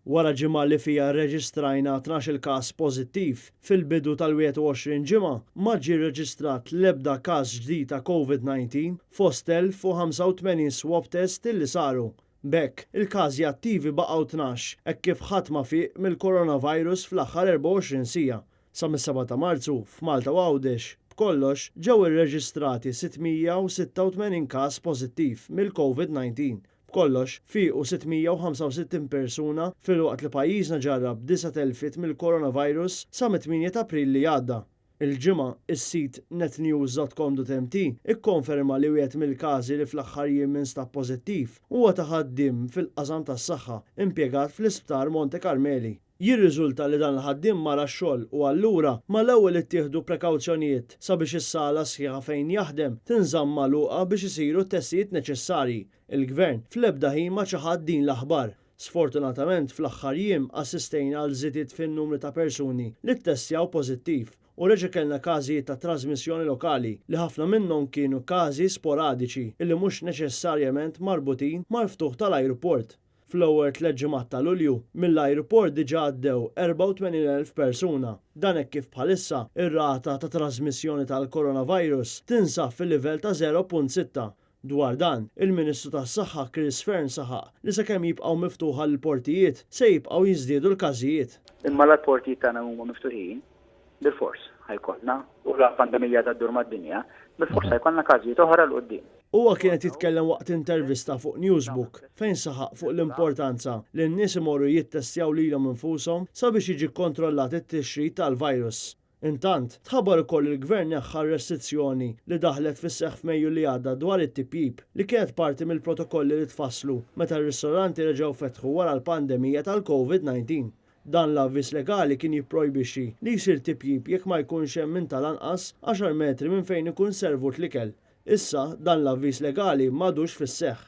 Wara ġimgħa li fiha rreġistrajna 12-il każ pożittiv, fil-bidu tal-21 ġimgħa ma ġie rreġistrat l-ebda każ ġdid ta' Covid-19 fost 1,085 swab test li saru. B'hekk, il-każi attivi baqgħu 12 hekk kif ħadd ma fieq mill-coronavirus fl-aħħar 24 siegħa. Sa mis-7 ta' Marzu, f'Malta u Għawdex, b'kollox ġew irreġistrati 686 każ pożittiv mill-Covid-19. B'kollox, fiequ 665 persuna filwaqt li pajjiżna ġarrab disa' telfiet mill-coronavirus sa mit-8 ta' April li għadda. Il-Ġimgħa, is-sit netnews.com.mt ikkonferma li wieħed mill-każi li fl-aħħar jiem instab pożittiv huwa ta' ħaddiem fil-qasam tas-saħħa impjegat fl-Isptar Monte Carmeli. Jirriżulta li dan il-ħaddiem mar għax-xogħol u allura mal-ewwel ittieħdu prekawzjonijiet sabiex is-sala sħiħa fejn jaħdem tinżamm magħluqa biex isiru t-testijiet neċessarji. Il-Gvern fl-ebda ħin ma ċaħad din l-aħbar. Sfortunatament fl-aħħar jiem assistejna għal żidiet fin-numri ta' persuni li ttestjaw pożittiv u reġa' kellna każijiet ta' trażmissjoni lokali li ħafna minnhom kienu każi sporadiċi illi mhux neċessarjament marbutin mal-ftuħ tal-ajruport. Fl-ewwel tlett ġimgħat ta' Lulju, mill-ajruport diġà għaddew 84,000 persuna. Dan hekk kif bħalissa, ir-rata ta' trażmissjoni tal-coronavirus tinsab fil-livell ta' 0.6. Dwar dan, il-Ministru tas-Saħħa Chris Fearne saħaq li sakemm jibqgħu miftuħa l-portijiet, se jibqgħu jiżdiedu l-każijiet. Imma la l-portijiet tagħna huma miftuħin, bilfors ħa jkollna, u la pandemija ta' ddur mad-dinja, bilfors ħa jkollna każijiet oħra 'l quddiem. Huwa kien qed jitkellem waqt intervista fuq Newsbook fejn saħaq fuq l-importanza li n-nies imorru jittestjaw lilhom infushom sabiex jiġi kkontrollat it-tixrid tal-virus. Intant, tħabbar ukoll li l-Gvern neħħa r-restrizzjoni li daħlet fis-seħħ f'Mejju li għadda dwar it-tipjip, li kienet parti mill-protokolli li tfasslu meta r-ristoranti reġgħu fetħu wara l-pandemija tal-Covid-19. Dan l-avviż legali kien jipprojbixxi li jsir tipjip jekk ma jkunx hemm minn tal-anqas għaxar metri minn fejn ikun servut l-ikel. Issa, dan l-avviż legali m'għadux fis-seħħ.